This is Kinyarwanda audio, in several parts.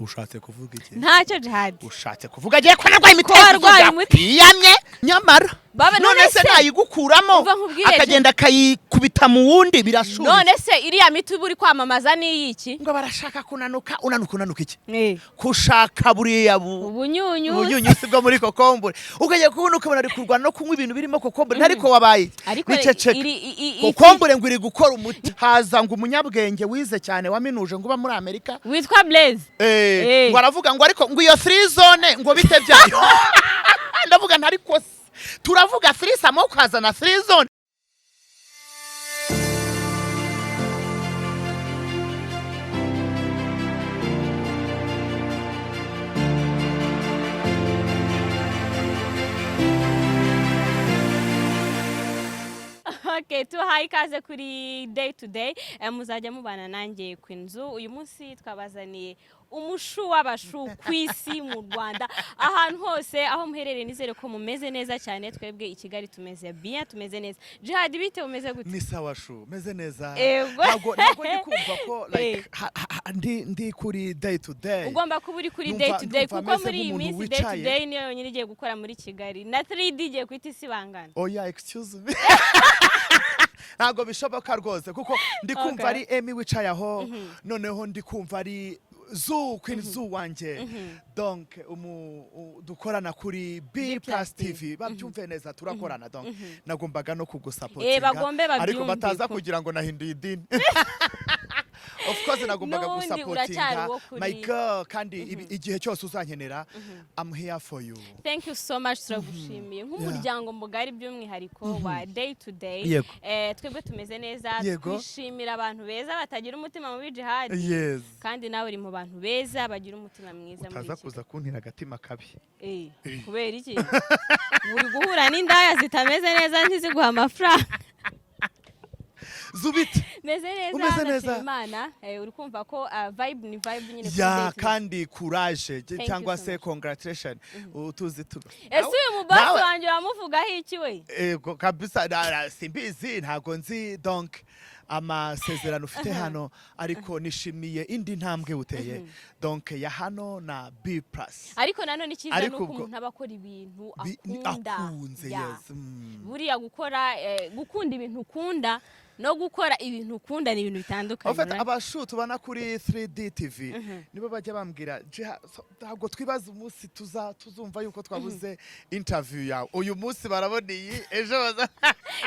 Ushatse kuvuga iki? Ntacyo, Jihadi. Ushatse kuvuga agiye ko narwaye Ko warwaye umuti. Yiyamye nyamara. Baba, none none se se- nayigukuramo Umva nkubwire, akagenda akayikubita mu wundi, birashuye. None se iriya miti uba uri kwamamaza ni iy'iki? Ngo barashaka kunanuka. Unanuka, unanuka iki? Kushaka buriya bu Ubunyunyu. Ubunyunyusi bwo muri kokombure, ukajya kubona ukabona ari kurwana no kunywa ibintu birimo kokombure, ariko wabaye iki? Ariko Niceceka. iri Kokombure ngo iri gukora umuti, haza ngo umunyabwenge wize cyane waminuje ngo uba muri Amerika. Witwa Blaise. Ngo aravuga ngo ariko ngo iyo free zone ngo bite byayo. Ndavuga nti ariko se turavuga threesome ukazana free zone? Okay, tuhaye ikaze kuri Day to Day. Muzajya mubana nanjye ku inzu. Uyu munsi twabazaniye umushu w'abashu ku isi, mu Rwanda, ahantu hose aho muherereye. Nizere ko mumeze neza cyane. Twebwe i Kigali tumeze bien, tumeze neza. Jihadi, bite, umeze gute? Ni sawa shu, meze neza. Ego. Ntabwo ndi kumva ko like ndi kuri Day to Day. Ugomba kuba uri kuri Day to Day Ndumva kuko meze muri iyi nk'umuntu minsi Day to wicaye. Day niyo yonyine igiye gukora muri Kigali, na 3D igiye guhita isibangana. Oya, excuse me, ntabwo bishoboka rwose, kuko ndi kumva Okay. ari Emi wicaye aho, noneho ndi kumva ari Zu Queen Zu wanjye, donc dukorana kuri B B Plus Plus TV. Babyumve neza, turakorana, donc nagombaga no kugusapotinga. Bagombe Ariko babyumve bataza ko- kugira ngo nahinduye idini. Of course nagombaga N'ubundi uracyari gusapotinga uwo kuri- my girl, kandi igihe cyose uzankenera, I'm here for you. Thank you so much, turagushimiye nk'umuryango mugari, by'umwihariko wa Day to Day. Yego. Twebwe tumeze neza. Yego. Twishimira abantu beza batagira umutima mubi, Jihadi. Yes. Kandi nawe uri mu bantu beza bagira umutima mwiza muri Utaza iki kuza kuntira agatima kabi. Kubera iki? Uri guhura n'indaya zitameze neza ntiziguha amafaranga. Zubite. Meze neza. Umeze Ndashima neza. Imana. Uri kumva ko vibe ni vibe nyine kuri Ya. Day to Day. Kandi courage Thank you cyangwa so se much. congratulation, utuzi tu Ese uyu mubosi Nawe- wanjye wamuvugaho iki we? Ego kabisa, simbizi, ntabwo nzi donc amasezerano ufite hano, ariko nishimiye indi ntambwe uteye, donc ya hano na B Plus. Ariko nanone icyiza ni Ariko uko ubwo- umuntu aba akora ibintu akunda. Akunze. Ya. Yes. Buriya gukora gukunda ibintu ukunda no gukora ibintu ukunda ni ibintu bitandukanye, En fait, right? abashu tubana kuri 3D TV nibo bajya bambwira: "Jiha, ntabwo twibaza umunsi tuzumva yuko twabuze interview yawe." Uyu munsi barabona iyi, ejo baza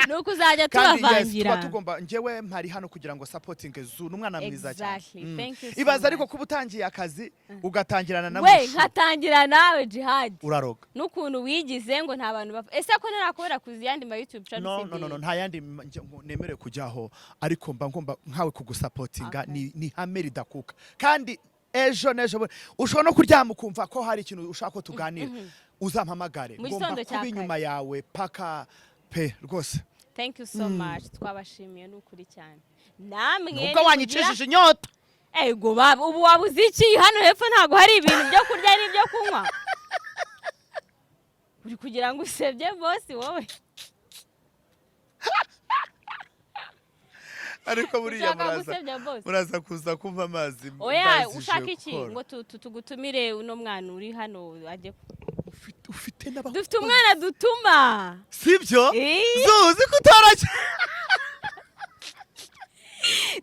Ni uko uzajya Kandi yes, tubavangira. tuba tugomba. Njyewe mpari hano kugira ngo supporting Zu, ni umwana mwiza cyane. Exactly. Thank you so Ibaza ariko much. kuba utangiye akazi ugatangirana na We Mushu. nkatangira nawe, Jihad. Uraroga. N'ukuntu wigize ngo nta bantu bapfa. Ese ko ntarakubera kuza yandi ma YouTube channel No, usibye no, no, no, iyi? nta yandi njye ngo nemerewe kujyaho, ariko mba ngomba nkawe kugusapotinga. Ni ihame ridakuka, kandi ejo n'ejo bundi ushobora no kuryama ukumva ko hari ikintu ushaka ko tuganira, uzampamagare. Mu Ngomba gitondo cya kuba kare. inyuma yawe paka pe rwose. Thank you so much, twabashimiye ni ukuri cyane namwe. Nubwo Nimugira- wanyicishije inyota. Ego baba, ubu wabuze iki? Hano hepfo ntabwo hari ibintu byo kurya n'ibyo kunywa? Uri kugira ngo usebye bosi wowe. Ariko buriya Ushaka muraza gusebya bosi. muraza kuza kumva amazi Oya. mbazije Ushaka iki? gukora. Ngo tugutumire uno mwana uri hano ajye Ufite n'abakozi. Dufite umwana dutuma. Sibyo? Eh. Zuzi kutarajya.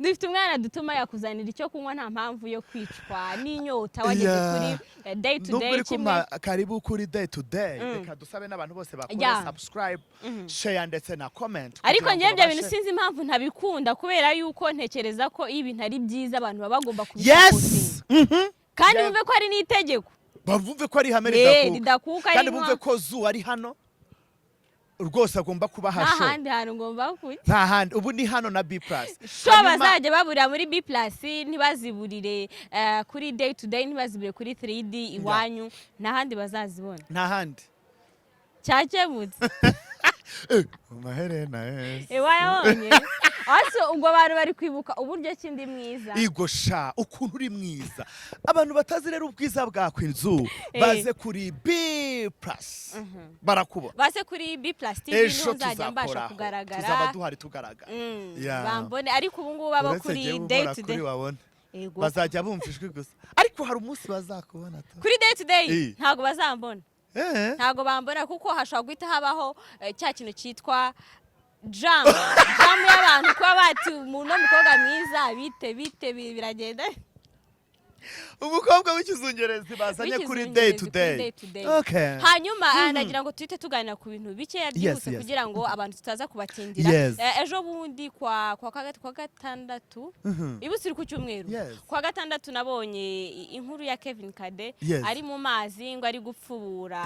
Dufite umwana dutuma yakuzanira icyo kunywa, nta mpamvu yo kwicwa n'inyota wageze Yeah. kuri Day to Nubwo Day uri kimwe. kumpa karibu kuri Day to Day, reka dusabe n'abantu bose bakora subscribe, share ndetse na comment Ariko kugira ngo njyewe ibyo bintu babashe- sinzi impamvu ntabikunda, kubera yuko ntekereza ko iyo ibintu ari byiza abantu baba bagomba kubisapotinga. Yes. Kandi bumve ko ari n'itegeko. Bumve ko ari ihame Eh, ridakuka. Ridakuka ari Kandi bumve ko Zu ari hano rwose, agomba kubaha Nta show. handi hantu ngomba kujya. Nta handi, ubu ni hano na B Plus. Show Hanyuma- bazajya baburira muri B Plus, ntibaziburire kuri Day to Day, ntibazibure kuri 3D iwanyu, nta handi bazazibona. Nta handi. Cyakemutse. Amaherena, yes. Wayabonye ase? Ubwo abantu bari kwibuka uburyo ki ndi mwiza. Igo sha, ukuntu uri mwiza! Abantu batazi rero ubwiza bwa Queen Zu, baze kuri B Plus barakubona. Base kuri B Plus TV, Ejo niho nzajya mbasha tuzakoraho, kugaragara. tuzaba duhari tugaragara. Bambone, ariko ubu ngubu baba Uretse kuri jyewe Day uhora to kuri Day. wabona. Ego. Bazajya bumva ijwi gusa, ariko hari umunsi bazakubona tu. Kuri Day to Day? Eh. Ntabwo bazambona. Ntabwo bambona kuko hashobora guhita habaho cya kintu cyitwa jam y'abantu, kuba bati umuntu w'umukobwa mwiza bite bite, biragenda. Umukobwa w'ikizungerezi bazanye kuri Day to W'ikizungerezi kuri Day. Day to Day. Okay. Hanyuma nagira ngo tuhite tuganira ku bintu bikeya byihuse kugira ngo abantu tutaza kubatindira. Ejo bundi kwa gatandatu, ibutse uri ku cyumweru, kwa gatandatu nabonye inkuru ya Kevin Kade ari mu mazi ngo ari gupfubura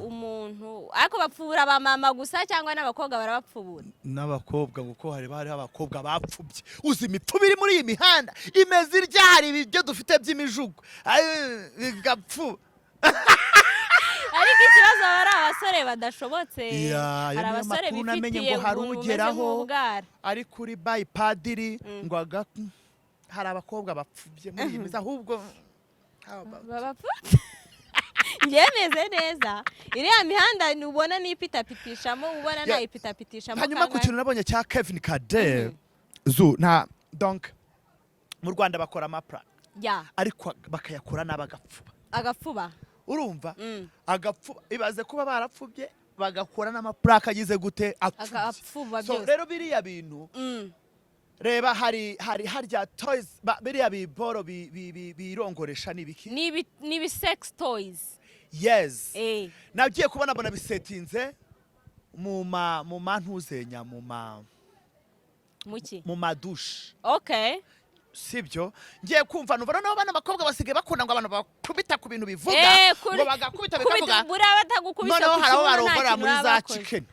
umuntu. Ariko bapfubura abamama gusa cyangwa n'abakobwa barabapfubura? N'abakobwa, kuko hari hariho abakobwa bapfubye. Uzi imipfuba iri muri iyi mihanda imeze irya, hari ibyo dufite by'imijugo. Ay, bigapfuba. Ariko ikibazo aba ari abasore badashobotse. Yeah, ayo Hari niyo abasore makuru namenye bifitiye ngo hari ubuntu bumeze ugeraho nk'ubwara. ari kuri bayi padiri ngo aga hari abakobwa bapfubye muri iyi minsi ahubwo. How about- Babapfa njye meze neza. Iriya mihanda ubona nipitapitishamo, ubona nayipitapitishamo Hanyuma ku kangahe? kintu nabonye cya Kevin Kade zu nta, donc mu Rwanda bakora amapra ariko bakayakora n'abagapfuba. Agapfuba. Urumva? Mm. Agapfuba. Ibaze kuba barapfubye, bagakora n'amaplaque agize gute? Apfubye. Agapfuba So byose. rero biriya bintu, reba hari harya toys biriya biboro birongoresha ni ibiki? Ni ibi sex toys. Yes. Nagiye kubona mbona bisetinze mu ma ntuzenya mu ma Muki? Mu madushe. Sibyo? Ngiye kumva numva noneho bano bakobwa basigaye bakunda ngo abantu bakubita ku bintu bivuga, ngo bagakubita bikavuga. Buriya batagukubise Noneho ku hari aho kibuno nta barongora kintu muri baba za bakoze. chicken.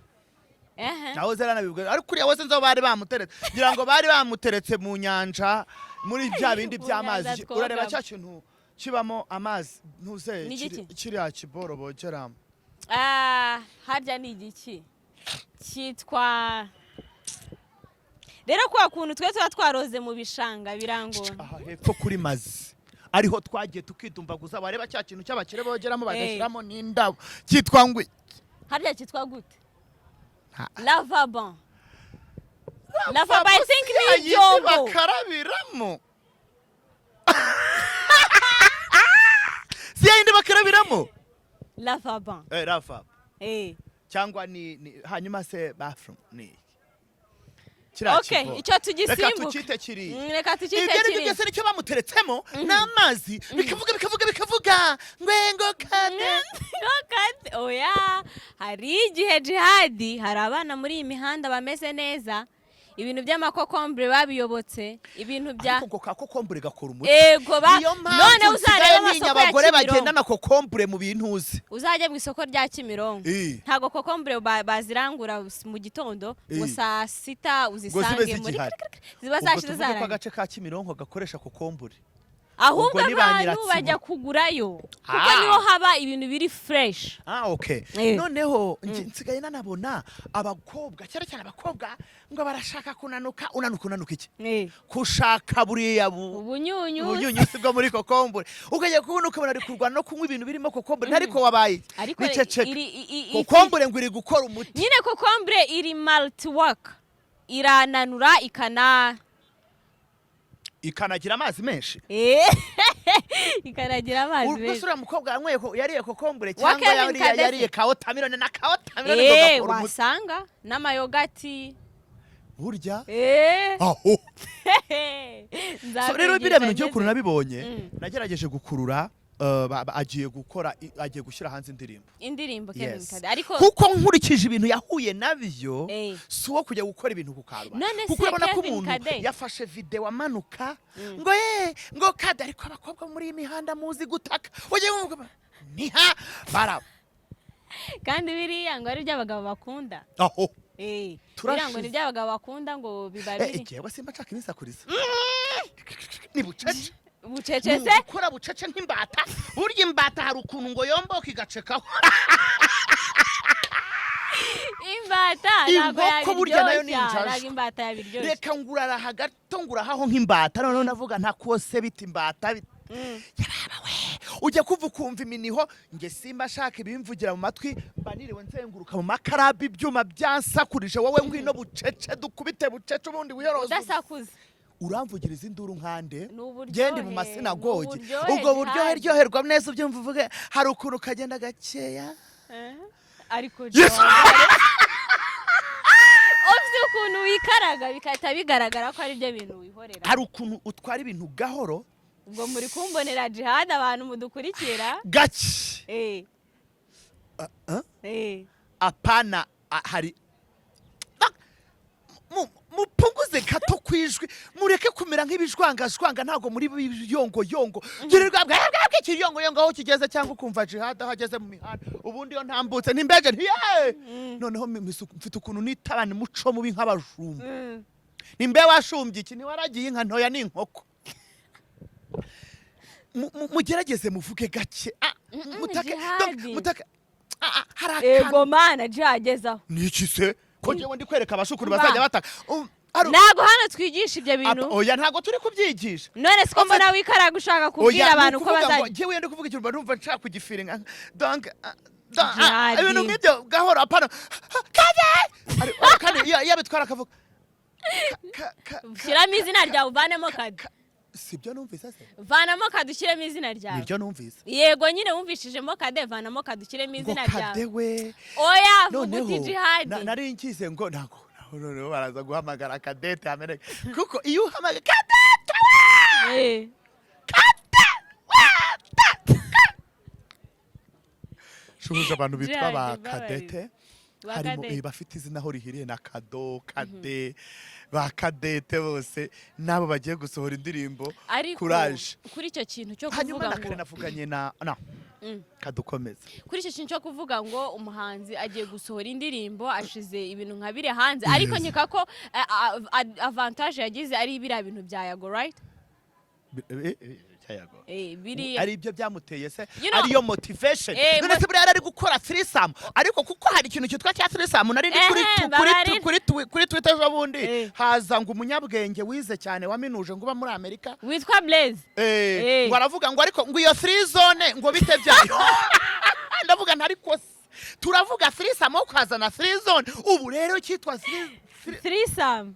Naho zera ariko uriya wese nzo bari bamuteretse, ngira ngo bari bamuteretse mu nyanja muri bya bindi Mu by'amazi. nyanja Urareba twogamo. cya kintu kibamo amazi ntuze Ni igiki? Kiriya kiboro bogeramo. Ah, harya ni igiki cyitwa rero? Kwa kuntu twe tuba twaroze mu bishanga birangora. Aha hepfo kuri mazi ariho twagiye tukidumbaguza, wareba cya kintu cy'abakire bogeramo bagashyiramo n'indabo cyitwa ngwi? Harya cyitwa gute? Lavabo, lavabo, I think ni Yayindi ibyombo. Bakarabiramo, si yayindi bakarabiramo? Lavabo. Eh, lavabo. Cyangwa ni hanyuma se bathroom ni iki? Kiriya Okay, kiboro. icyo Reka tugisimbuke. tukite kiriya. Reka tukite Ibyo ari byo kiriya. byose nicyo bamuteretsemo n'amazi bikavuga, bikavuga, bikavuga ngwengo kade. Kade, oya, hari igihe jihadi, hari abana muri iyi mihanda bameze neza, ibintu by'amakokombure babiyobotse, ibintu bya Ariko ngo ka kokombure gakora umuti. Ego ba. Niyo None mpamvu uzareba nsigaye amasoko ntinya ya abagore Kimironko. bagendana kokombure mu bintu uzi. Uzajya mu isoko rya Kimironko, ntabwo kokombure bazirangura mu gitondo ngo saa sita Ngo zibe uzisange muri zigihari. Ziba Ubwo zashize, tuvuge ko zarangiye. agace ka Kimironko gakoresha kokombure? Ahubwo Ubwo ni ba abantu Nyiratsibo. bajya kugurayo kuko niho haba ibintu biri fresh. Ah, okay. Noneho nsigaye nanabona abakobwa, cyane cyane abakobwa, ngo barashaka kunanuka. Unanuka, unanuka iki? Kushaka buriya bu Ubunyunyu. Ubunyunyusi bwo muri kokombure. Ukajya kubona ukabona ari kurwana no kunywa ibintu birimo kokombure, ariko wabaye iki? Ariko Niceceka. iri Kokombure ngo iri gukora umuti. Nyine kokombure iri multi work, irananura ikana Ikanagira amazi menshi. Ikanagira amazi Ubwo se menshi. uriya mukobwa yanyweye yariye kokombure Wa cyangwa Kevin Kadese. yariye ka watermelon na ka watermelon ngo gakora umuti? Wasanga n'amayogati. Burya aho. So rero biriya bintu ngiye ukuntu nabibonye, nagerageje gukurura agiye gukora agiye gushyira hanze indirimbo. Indirimbo Kevin Yes. Kade, ariko Kuko nkurikije ibintu yahuye nabyo, si uwo kujya gukora ibintu ku karubanda. None Kuko se urabona ko Kevin umuntu Kade? yafashe video amanuka ngo ye ngo Kade. Ariko abakobwa muri iyi mihanda muzi gutaka, ujye wumva niha bara. Kandi biriya ngo ari iby'abagabo bakunda. Aho Biriya ngo Turashize. ni iby'abagabo bakunda, ngo biba biri Jewe simba nshaka imisakuriza, ni bucece. Bucece Ni se? ugukora bucece nk'imbata. Burya imbata hari ukuntu ngo yomboka igacekaho. Imbata ntabwo Inkoko burya nayo ni yabiryoshya. injajwa. Ntabwo imbata yabiryoshya. Reka nguraraha gato, ngurahaho nk'imbata. Noneho navuga nta kose bita imbata yaraba we, ujya kuva ukumva iminiho. Nge simba ashaka ibimvugira mu matwi, mba niriwe nzenguruka mu makarabu, ibyuma byansakurije. Wowe ngwino bucece, dukubite bucece, ubundi wiyoroze. Udasakuza. Uramvugiriza induru nkande? Ni uburyohe, Gende mu masinagogi. ni uburyohe, Ubwo buryohe, Jihad. Ryoherwa neza, ubyumva, uvuge hari ukuntu kagenda gakeya. Ariko Yesu! Jihad, ufite ukuntu wikaraga bigahita bigaragara ko ari byo bintu wihorera. Hari ukuntu utwara ibintu gahoro. Ubwo muri kumbonera Jihad, abantu mudukurikira. Gake. Ah? Apana, hari mupunguze gato ku ijwi, mureke kumera nk'ibijwangajwanga. Ntabwo muri biyongoyongo ikiyongoyongo aho kigeze, cyangwa ukumva Jihad aho ageze mu mihanda. Ubundi iyo ntambutse ntimbeje ntiye noneho mfite ukuntu nitabana umuco mubi nk'abajumba. Nimbe washumbye iki, ntiwaragiye inka ntoya n'inkoko. Mugerageze muvuge gake. Mutake Jihad. Donc, mutake hari akantu. Ego mana, Jihad, agezaho. Niki se ko njyewe ndi kwereka abashukuru Mba. bazajya bataka? Ntabwo hano twigisha ibyo bintu. Oya, ntabwo turi kubyigisha. None siko mbona wikaraga ushaka kubwira Oya, ni abantu ko ukuvuga ngo bazajya njyewe iyo ndi kuvuga ikintu mba numva nshaka kugifiringa. Donc Jihad. ibintu nk'ibyo gahoro, apana kaje. Kandi iyo abitwara akavuga Shyiramo izina ryawe, uvanemo kade. Si byo numvise se? Vanamo kade, ushyiremo izina ryawe. Nibyo numvise. Yego nyine, wumvishijemo kade, vanamo kade, ushyiremo Ngo izina kade ryawe. We. Oya, vuga uti Noneho Jihad. Nari nkize ngo ntabwo noneho baraza guhamagara Kadete ameneke, kuko iyo uhamagaye Kadete we, Kade we, shuhuje abantu bitwa ba Jihad, Kadete. Ba Harimo Kadete. bafite izina aho rihiriye na Kado, Kade, ba Kadete bose n'abo bagiye gusohora indirimbo. Ariko Courage. kuri icyo kintu cyo Hanyuma kuvuga na kare ngo navuganye na kadukomeza. Kuri icyo kintu cyo kuvuga ngo umuhanzi agiye gusohora indirimbo, ashize ibintu nka biri hanze, ariko nkeka ko avantage yagize ari biriya bintu bya Yago, right? Cyayago. Biriya. Ari ibyo byamuteye se? You know- Ariyo motivation. Eh. None se buriya yari ari gukora threesome, ariko kuko hari ikintu cyitwa cya threesome nari ndi kuri Babarira. kuri Twitter ejo bundi, haza ngo umunyabwenge wize cyane waminuje ngo uba muri Amerika. Witwa Blaise. Ngo aravuga ngo ariko ngo iyo three zone ngo bite byayo. Ndavuga nti ariko se turavuga threesome aho ukazana three zone? Ubu rero cyitwa three Threesome.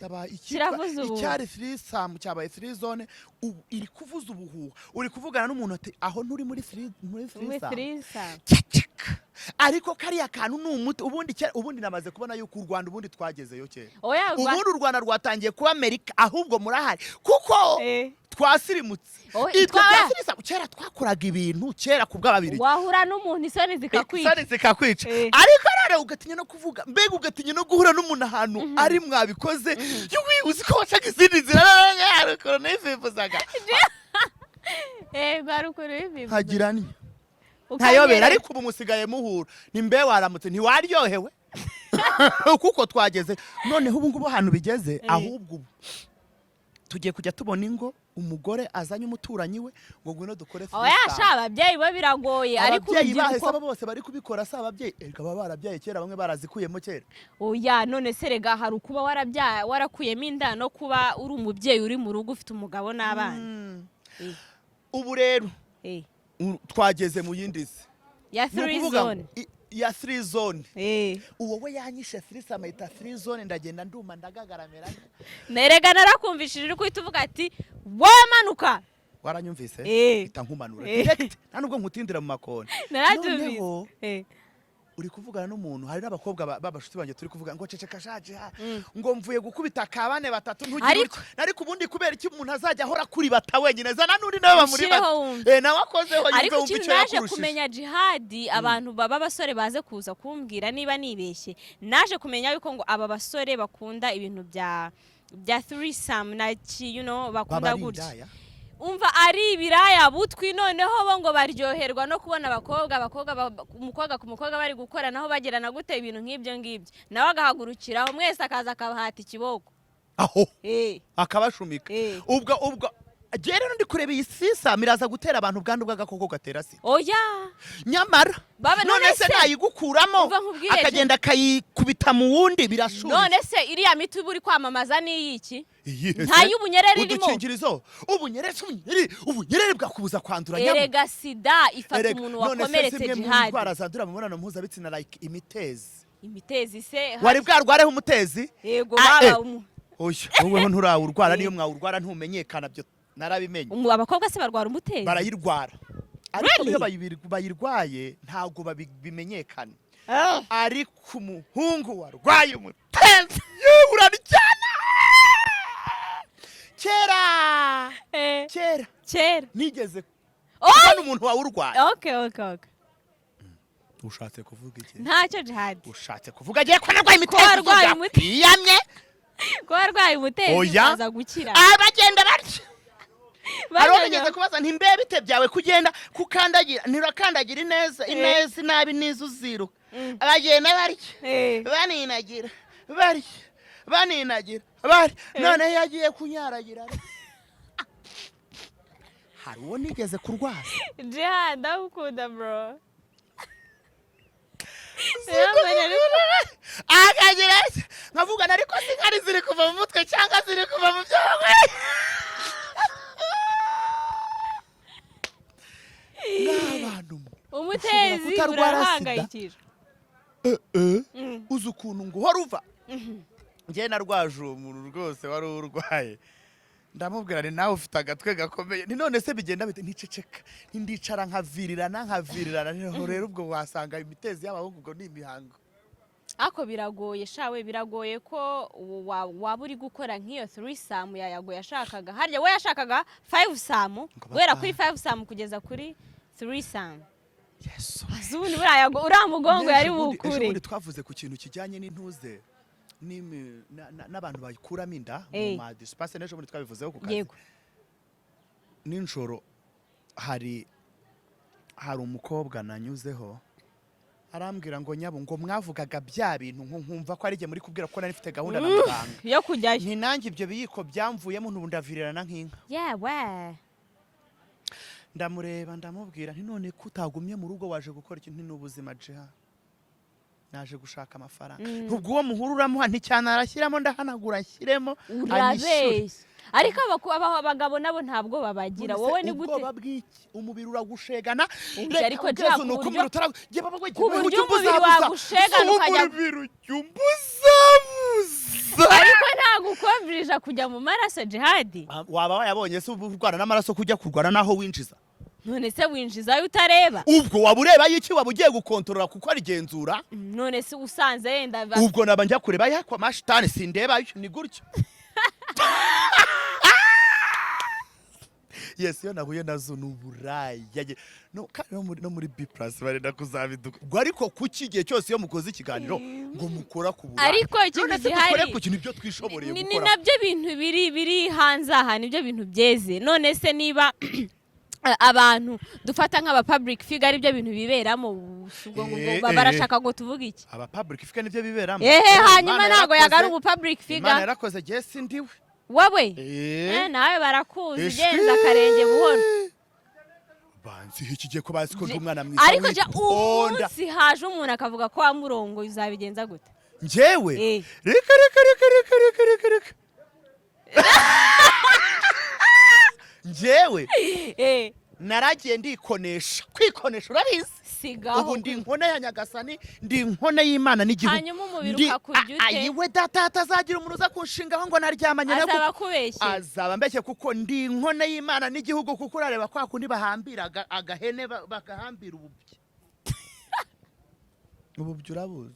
Yabaye icyitwa Kiravuza ubu. Icyari threesome cyabaye three zone. Ubu iri kuvuza ubuhuha. Uri kuvugana n'umuntu ati aho nturi muri Muri threesome? Threesome. Ceceka. Ariko kariya kantu ni umuti. Ubundi kera, ubundi namaze kubona yuko u Rwanda ubundi twagezeyo kera. Oya, Ubundi u Rwanda rwatangiye kuba Amerika, ahubwo murahari kuko twasirimutse. Oh, Ibyo twaba- bya threesome, kera twakoraga ibintu kera ku bw'ababiri. Wahura n'umuntu isoni zikakwica. Isoni zikakwica. Ariko rero ugatinya no kuvuga, mbega ugatinya no guhura n'umuntu ahantu ari mwabikoze. Yuwi, uzi ko wacaga izindi nzira, hari ukuntu nififuzaga. Bari ukuntu bibivuze. Nkagira ni Ukanyerera. ntayobera. Ariko ubu musigaye muhura ni mbe waramutse, ntiwaryohewe, kuko twageze noneho ubu ngubu ahantu bigeze. Ahubwo ubu tugiye kujya tubona ingo umugore azanye umuturanyi we ngo ngwino dukore Oya threesome. sha, ababyeyi bo biragoye, ariko Ababyeyi bahise urubyiruko abo bose bari kubikora si ababyeyi. Erega baba barabyaye kera, bamwe barazikuyemo kera. Oya, none se rega hari ukuba warabyaye warakuyemo inda no kuba uri umubyeyi uri mu rugo ufite umugabo n'abana. Ubu rero twageze mu yindi si. Ya Ni three ukuvuga ngo zone. Ya three zone. Uwo we yanyishe threesome, ayita three zone, ndagenda nduma ndagagaramera. Nerega narakumvishije uri guhita uvuga ati wowe manuka. Waranyumvise? Eh. Ita nkumanura Eh. direct, nta nubwo nkutindira mu makoni. Narabyumvise. Noneho uri kuvugana n'umuntu, hari n'abakobwa b'abashuti banjye turi kuvuga ngo ceceka shaje ha, ngo mvuye gukubita kabane batatu, ntugire utya. Ariko ubundi kubera iki umuntu azajya ahora kuri bata wenyine? Zana n'undi nawe bamuri Ushyireho bata. wumve. Nawe akozeho yumve, Ariko wumve ikintu icyo naje yakurushije. kumenya, Jihadi, abantu baba abasore baze kuza kumbwira niba nibeshye, naje kumenya yuko ngo aba basore bakunda ibintu bya threesome na ki Baba bakunda ari gutya. indaya. Umva, ari ibiraya butwi. Noneho bo ngo baryoherwa no kubona abakobwa umukobwa ku mukobwa bari gukora, naho bagirana gute, ibintu nk'ibyo ngibyo, nawe agahagurukiraho mwese akaza akabahata ikiboko. Aho akabashumika. Ubwo njyewe rero ndi kureba iyi threesome iraza gutera abantu ubwandu bw'agakoko gatera sida. Oya. Nyamara Baba, none none se se- nayigukuramo Umva nkubwire, akagenda akayikubita mu wundi, birashuye. None se iriya miti uba uri kwamamaza ni iyiki? Iyihe Nta se? y'ubunyereri irimo. Udukingirizo, ubunyereri se, ubunyereri bwakubuza kwandura nyabwo. Erega sida ifata Erega, umuntu none se wakomeretse, zimwe mu Jihadi. ndwara zandurira mu mibonano mpuzabitsina, like imitezi. Imitezi se? Wari bwarwareho umutezi? Yego. Ah, Baba Oya, woweho nturawurwara. Niyo mwawurwara ntumenyekana, byo narabimenye. Abakobwa se barwara umutezi? Barayirwara, ariko Really? iyo bayirwaye ntabwo bimenyekana. Ariko umuhungu warwaye umutezi, yewe, uraryana kera. Kera. Kera. Nigeze Oh! kubona umuntu wawurwaye. Okay. Ushatse kuvuga iki? Ntacyo, Jihad. Ushatse kuvuga agiye ko narwaye Ko warwaye imitezi? umutezi. Yamye. Ko warwaye umutezi Oya. ukaza gukira. Bagenda barya. Hari uwo Bajyaga- nigeze kubaza nti: "Mbe bite byawe kugenda kukandagira, nturakandagira ineza, ineza, inabi niza uziruka?" Bagenda barya, baninagira, barya, baninagira, barya. Noneho iyo agiye kunyaragira, hari uwo nigeze kurwaza. Jihad, ndagukunda, bro. Akagira ati, nkavugana, ariko si nkari ziri kuva mu mutwe cyangwa ziri kuva mu byo n'abantu mwe. Umutezi Ushobora kutarwara sida. urahangayikishwa. Uzi ukuntu ngo uhora uva? Njye narwaje uwo muntu rwose wari urwaye, ndamubwira ni: "Nawe ufite agatwe gakomeye." Ni: "None se bigenda bite?" Nticeceka, ndicara nkavirirana, nkavirirana. Niho rero ubwo wasanga imitezi y'abahungu ubwo ni imihango. Ariko biragoye shawe, biragoye ko waba uri gukora nk'iyo threesome yayago yashakaga. Harya we yashakaga fivesome? Ngo Guhera batanu. kuri fivesome kugeza kuri threesome. Yesu. Ubundi buriya Yago uriya mugongo yari Ejo bukure. bundi twavuze ku kintu kijyanye n'intuze n'abantu bayikuramo inda mu ma dispense. N'ejo bundi twabivuzeho ku kazi. Nijoro hari umukobwa nanyuzeho, arambwira ngo: "Nyabo, ngo mwavugaga bya bintu, ngo nkumva ko ari jye muri kubwira, ko nari mfite gahunda na muganga." Yo kujyayo. Nti: "Nanjye ibyo biyiko byamvuyemo, ntubu ndavirirana nk'inka." Yewe. Ndamureba, ndamubwira nti: "None ko utagumye mu rugo, waje gukora iki?" Nti: "Ni ubuzima jiha, naje gushaka amafaranga." Ubwo uwo muhuru uramuha nticyane, arashyiramo, ndahanagura nshyiremo, anyishyure. Urabeshya, ariko abagabo nabo ntabwo babagira. None se Wowe ni gute? Ubwoba bw'iki? Umubiri uragushegana. Umva, Reka ariko ubweze Jack, ni uko umubiri Jye baba we, ku jye buryo ujya umubiri umbuzabuza. wagushegana Si umubiri ujya umbuzabuza. Ariko ntabwo ukomvirija kujya mu maraso, Jihadi. Ah, waba wayabonye se? Ubu urwana n'amaraso, kujya kurwana n'aho winjiza. None se winjizayo utareba? Ubwo waba ureba y'iki? Waba ugiye gukontorora kuko arigenzura. None se usanze yenda Ubwo naba njya kureba yakwa mashitani, sindebayo, ni gutyo. Yes, iyo nahuye nazo ni uburaya. No, kandi no muri B Plus barenda kuzabiduka ubwo. Ariko kuki igihe cyose iyo mukoze ikiganiro ngo mukora ku buraya? Ariko ikintu None se gihari dukore ku kintu ibyo twishoboreye ni gukora? nabyo bintu biri hanze aha, nibyo bintu byeze. None se niba abantu dufata nk'aba public figure ari byo bintu biberamo, ubwo ngubwo barashaka ngo tuvuge iki? Aba public figure nibyo biberamo. Ehe. Hanyuma Imana ntabwo yagara yarakoze. umu public Imana figure. yarakoze, jye sindiwe. Wowe nawe barakuzi. Ishwi. Genza akarenge buhoro. Banzi iki gihe ko bazi ko ndi umwana mwiza Ariko ja witonda. umunsi haje umuntu akavuga ko wamurongoye, uzabigenza gute? Njyewe? Eh. Reka, reka, reka, reka, reka, reka, reka, njyewe naragiye ndikonesha. Kwikonesha urabizi? Sigaho. Ubu ndi inkone ya Nyagasani, ndi inkone y'Imana n'igihugu. Hanyuma umubiri ukakurya ute? Ayiwe data, hatazagira umuntu uza kunshingaho ngo naryamanye na Azaba akubeshye. Azaba mbeshye, kuko ndi inkone y'Imana n'igihugu. Kuko urareba kwa kundi bahambira agahene, bagahambira ububyi. Ububyi urabuzi?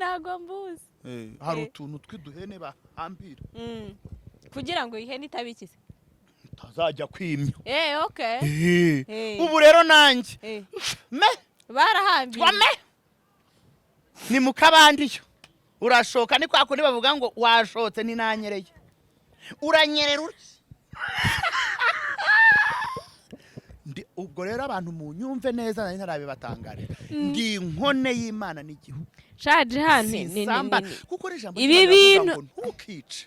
Ntabwo mbuzi. Hari Eh. utuntu tw'uduhene bahambira. Kugira ngo ihene itabikize. Utazajya kwimya. Okay. Ubu rero nanjye me Barahambiriye. twame ni mu kabandiyo, urashoka. Ni kwa kundi bavuga ngo washotse, ntinanyereye, uranyerera utya. Ubwo rero abantu munyumve neza, nari ntarabibatangarira, ndi inkone y'Imana n'igihugu. Shaje hano ni Sinsamba, kuko n'ijambo Ibi ry'Imana riravuga bintu- ngo ntukice,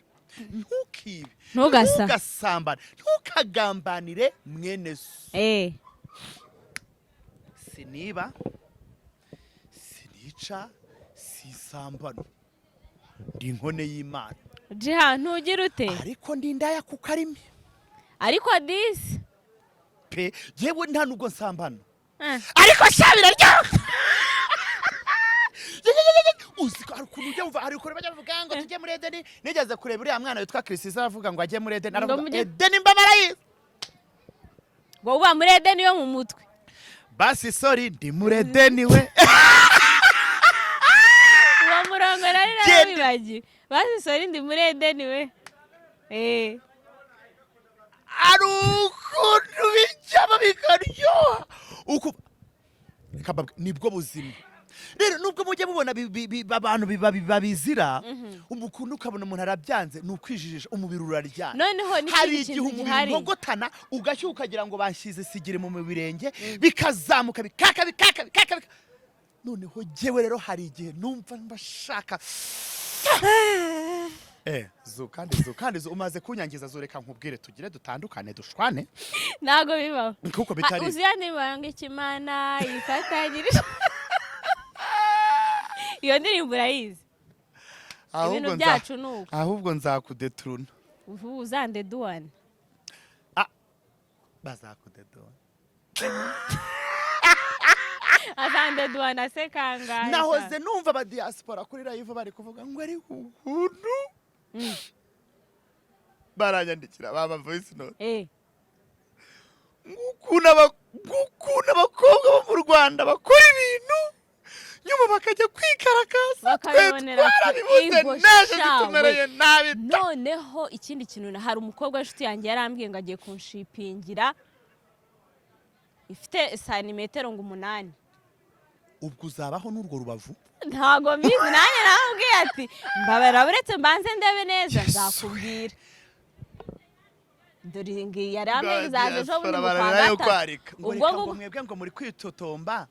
ntukibe, Ntugasa. ntugasambane, ntukagambanire mwene so. Siniba, sinica, sisambana, ndi inkone y'Imana. Jiha, ntugira ute? Ariko ndi indaya ku karimi. Ariko disi Pe, yewe, nta nubwo nsambana. Eh. Ariko sha, biraryoha. Uzi ko hari ukuntu ujya wumva, hari ukuntu bajya bavuga ngo tujye muri Edeni. Nigeze kureba uriya mwana witwa Chriss aravuga ngo ajye muri Edeni, aravuga Edeni mbabarayizi. Ngo uba muri Edeni yo mu mutwe. Basi sorry, ndi muri Edeni we. Uwo murongo nari narawibagiwe. Basi sorry, ndi muri Edeni we. Hari ukuntu bijyamo bikaryoha. Reka mbabwire, nibwo buzima rero. Nubwo mujya mubona abantu babizira, umukuntu ukabona umuntu arabyanze, ni ukwijijisha, umubiri uraryana. Noneho Hari n'ikindi igihe kintu umubiri gihari. ugogotana, ugashyuha, ukagira ngo bashyize sigire mu birenge, bikazamuka, bikaka, bikaka, bikaka, noneho jyewe rero hari igihe numva mbashaka zu kandi zu kandi zu umaze kunyangiza. Zu, reka nkubwire, tugire dutandukane, dushwane. Ntabwo bibaho. Kuko bitari Uzi ya ndirimbo ngo ikimana ifatanyirije? Iyo ndirimbo urayizi? Ahubwo Ibintu byacu ni uko. Ahubwo nzakudeturuna. Ubu uzandeduwane. Bazakudeduana. Azandeduwana se kangahe? Nahoze numva aba diaspora kuri live bari kuvuga ngo ari ukuntu baranyandikira baba voice note ngo ukuntu abakobwa bo mu Rwanda bakora ibintu, nyuma bakajya kwikarakaza, twe Bakabibonera twarabibuze ego naje shawe. Zitumereye nabi. Noneho ikindi kintu, hari umukobwa w'inshuti yanjye yarambwiye ngo agiye kunshipingira ifite santimetero ngo 8. Ubwo uzabaho n'urwo rubavu? Ntabwo mbizi, nanjye naramubwiye ati mbabara uretse mbanze ndebe neza, Yesu. nzakubwira. Dore ngiyi yari ambwiye izaza ejo bundi mu kwa Bararira yo gatatu. kwarika ngo Ubwo reka ngo ngubwo mwebwe ngo muri kwitotomba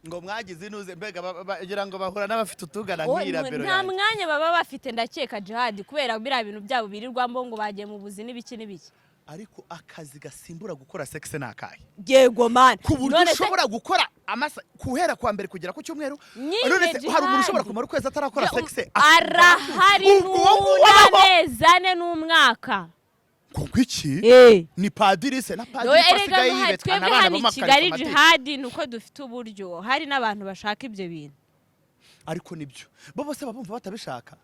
ngo mwagize inuze, mbega bagira ngo bahura n'abafite utugana Oh, nk'iyi rabero nta yanjye. mwanya baba bafite, ndakeka Jihad, kubera biriya bintu byabo birirwamo ngo bagiye mu buzi n'ibiki n'ibiki. Ariko akazi gasimbura gukora sex ni akahe? Yego man. Ku buryo None se ushobora gukora amasa guhera kwa mbere kugera ku cyumweru. Nyine None se hari umuntu ushobora Jihad. kumara ukwezi atarakora sex? Arahari. Ubwo uwo nguwo abaho. N'amezi 4 n'umwaka. Ngo iki? Eh. Ni padiri se na padiri Noe ko erega asigaye yibetwa twebwe n'abana hano i Kigali, b'amakarisomatiques. Jihadi, ni uko dufite uburyo, hari n'abantu bashaka ibyo bintu. Ariko nibyo, bo bose babumva batabishaka.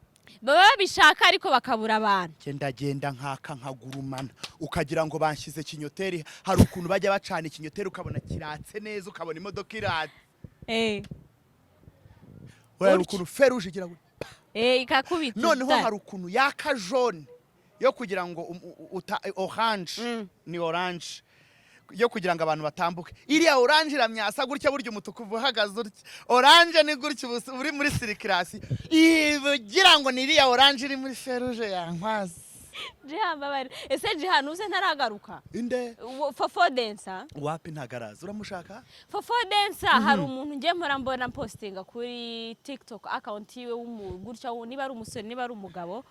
Baba babishaka ariko bakabura abantu. Genda genda, nkaka nkagurumana, ukagira ngo banshyize kinyoteri. Hari ukuntu bajya bacana ikinyoteri ukabona kiratse neza, ukabona imodoka iratse. Urareba Utyo. ukuntu feruje igira gutya. Ikakubita. Noneho utari. hari ukuntu yaka jaune yo kugira ngo orange, ni orange yo kugira ngo abantu batambuke. Iriya orange iramyasa gutya, burya umutuku uba uhagaze utya, orange ni gutya, uba uri muri circulation, ugira ngo ni iriya orange iri muri feruje yankwaze. Jihan, mbabarira, ese Jihan uze ntaragaruka? Inde? Fofo Densa. Wapi, ntagaraza. Uramushaka? Fofo Densa, hari umuntu ngiye mpora mbona postinga kuri TikTok account yiwe gutya, niba ari umusore, niba ari umugabo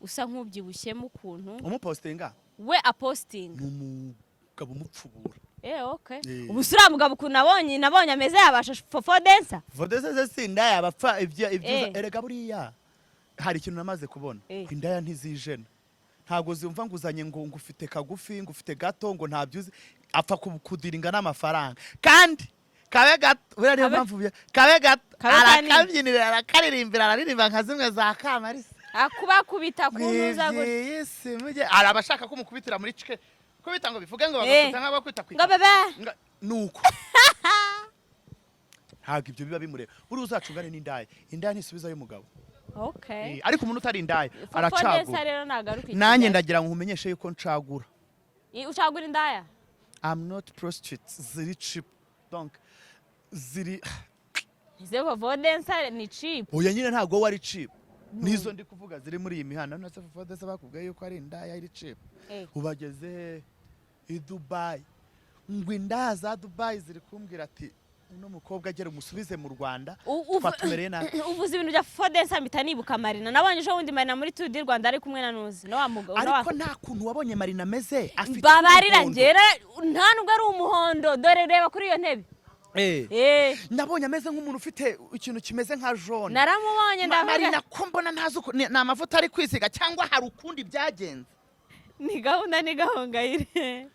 usa nk'ubyibushyemo ukuntu. Umupostinga? We apostinga. Ni umugabo umupfubura. Okay. Eh. Ubu si uriya mugabo ukuntu nabonye ameze yabasha Fofo Densa? Vodese ze si indaya, abapfa ibyo ibyo. Eh. Erega buriya hari ikintu namaze kubona. Eh. Indaya ntizijena, ntabwo zumva ngo uzanye ngo ufite kagufi, ngo ufite gato, ngo ntabyo uzi. Apfa kudiringa n'amafaranga kandi kabe gato. Buriya niyo mpamvu kabe gato. Kabe kanini. Arakabyinira, arakaririmbira, araririmba nka zimwe za Kamarisa. Akubakubita ku ntuza gutya. Mw'iby'iyi si mujye, hari abashaka ko umukubitira muri cike kubita ngo bivuge ngo Eh. bagakubita nk'abakubita ku Ngo bebe. Nuko ntabwo ibyo biba bimureba. Buriya uzacungane n'indaya, indaya ntisubizayo umugabo. Okay. Eh, ariko umuntu utari indaya Fofo aracagura. Densa rero nagaruka i Nanjye Kigali. ndagira ngo nkumenyeshe yuko ncagura. Ucagura indaya? I'm not prostitute ziri cheap, donc ziri Ese Fofo Densa ni cheap? Oya nyine, ntabwo wowe ari cheap, nizo ndi kuvuga ziri muri iyi mihanda. None se Fofo Densa bakubwiye yuko ari indaya iri cheap? Eh. Ubageze i Dubai, ngo indaya za Dubai ziri kumbwira ati uno mukobwa agera umusubize mu Rwanda, twatumereye nabi. Uvuze ibintu bya Fofo Densa mpita nibuka Marina. Nabonye ejo bundi Marina muri Tour du Rwanda ari kumwe na Nuzi no wa mugabo no wa Ariko nta kuntu wabonye Marina ameze, afite Babarira. umuhondo. Ngera nta nubwo ari umuhondo, dore reba kuri iyo ntebe. Eh. Eh. Nabonye ameze nk'umuntu ufite ikintu kimeze nka jaune. Naramubonye ndavuga. Marina ko mbona ntazi uko ni amavuta ari kwisiga cyangwa hari ukundi byagenze. Ni gahunda, ni gahongayire.